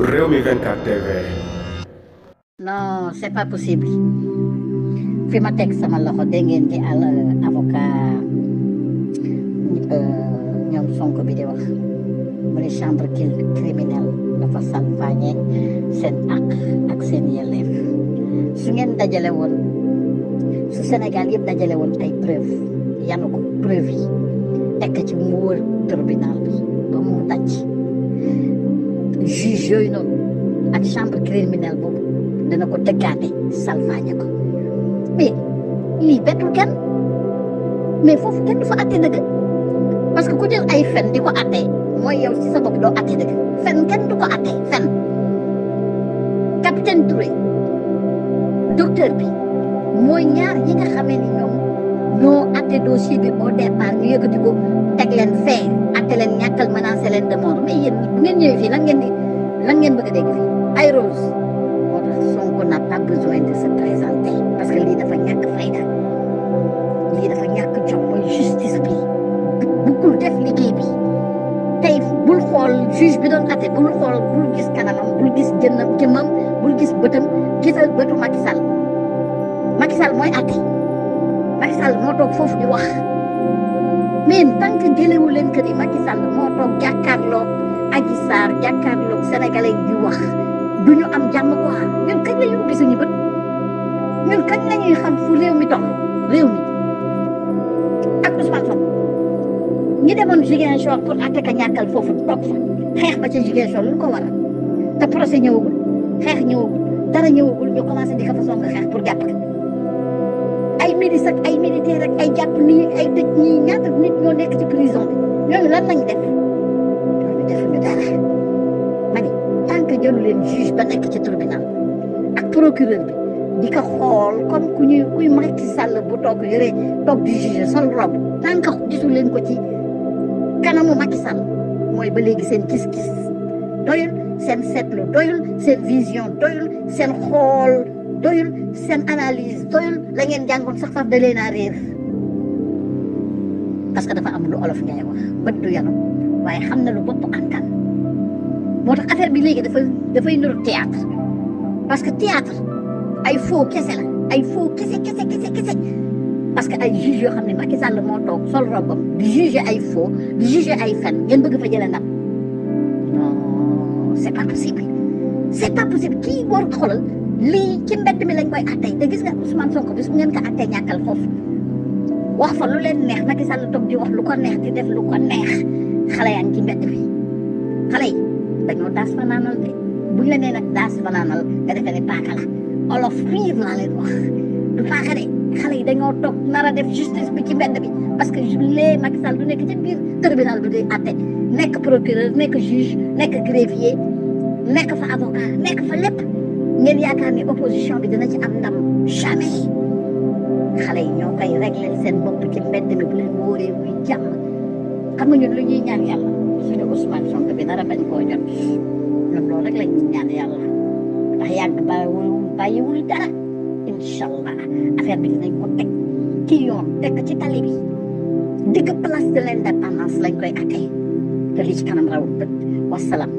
Rewmi 24 TV. Non, c'est pas possible. fi ma teg sama loxo dégg ngeen di avocat ñoom Sonko bi di wax mu ne chambre criminelle dafa salfaañe seen ak seen yelleef su ngeen dajale woon su Sénégal yëpp dajale woon ay preuve yanu ko preuve yi tekk ci mu wër tribunal bi ba mu daj juge yooyu noonu ak chambre criminelle boobu dana ko dëggaate salfaañe ko mais lii bettul kenn mais foofu kenn du fa atte dëgg parce que ku jël ay fen di ko atte mooy yow ci sa bopp doo atte dëgg fen kenn du ko atte fen capitaine Touré docteur bi mooy ñaar yi nga xamee ni ñoom ñoo atte dossier bi au départ ñu yëkkati ko teg leen fee atte leen ñàkkal menacé leen de mort mais yéen bu ngeen ñëwee fii lan ngeen bëgg a dégg fii ay rose moo tax Sonko n'a pas besoin de se présenter parce que lii dafa ñàkk fayda lii dafa ñàkk jom mooy justice bi buggul def liggéey bi tey bul xool juge bi doon atte bul gis kanamam bul gis jëmmam bul gis bëtam gisal bëtu Macky Sall Macky Sall mooy atte Macky Sall moo toog foofu di wax mais tant que jëlewu leen que ni Macky Sall moo toog jàkkaarloog Adji Sarr jàkkaarloog sénégalais yi di wax du ñu am jàmm quoi ñun kañ la ñu ubbi suñu bët ñun kañ la ñuy xam fu réew mi toll réew mi ak Ousmane Sonko ñi demoon Ziguinchor pour atte ka ñàkkal foofu toog fa xeex ba ca Ziguinchor lu ko waral te procès ñëwagul xeex ñëwagul dara ñëwagul ñu commencé di ko façon nga xeex pour jàpp ay milices ak ay militaires ak ay jàpp nii ay tëj nii ñaata nit ñoo nekk ci prison bi ñooñu lan lañ def ñooñu defuñu dara ma ni tant que jëlu leen juge ba nekk ci tribunal ak procureur bi di ko xool comme kuy Macky Sall bu toog di juge sol robe tant que gisu leen ko ci kanamu Macky Sall mooy ba léegi seen gis-gis doyul seen seetlu doyul seen vision doyul seen xool doyul seen analyse doyul la ngeen jàngoon sax faf da leen a réer parce que dafa am lu olof ngay wax bët du yanu waaye xam na lu bopp antan moo tax affaire bi léegi dafay nuru théâtre parce que théâtre ay faux kese la ay faux kese parce que ay juge yoo xam ne Macky Sall moo toog sol robam di juger ay faux di juger ay fen ngeen bëgg fa jëlee ndam non c'est pas possible kii war xoolal lii ci mbedd mi lañ koy attee te gis nga Ousmane Sonko bis bu ngeen ko attee ñàkkal foofu wax fa lu leen neex Macky Sall toog di wax lu ko neex di def lu ko neex xale yaa ngi ci mbedd bi xale yi dañoo daas fanaanal de buñ la nee nag daas fanaanal nga defee ne paaka la olof riir laa leen wax du paaka de xale yi dañoo toog nar a def justice bi ci mbedd bi parce que lee Macky Sall du nekk ci biir tribunal bi di atte nekk procureur nekk juge nekk greffier nekk fa avocat nekk fa lépp ngeen yaakaar ni opposition bi dina ci am ndam jamais xale yi ñoo koy régler seen bopp ci mbedd mi bu leen wóoree muy jàmm xam nga ñun lu ñuy ñaan yàlla suñu Ousmane Sonko bi dara bañ koo jot ñun loolu rek la ñuy ñaan yàlla ndax yàgg bàyyiwul dara incha allah affaire bi dinañ ko teg ci yoon teg ci tali bi digg place de l'indépendance lañ koy attee te li ci kanam rawul bët wasalaam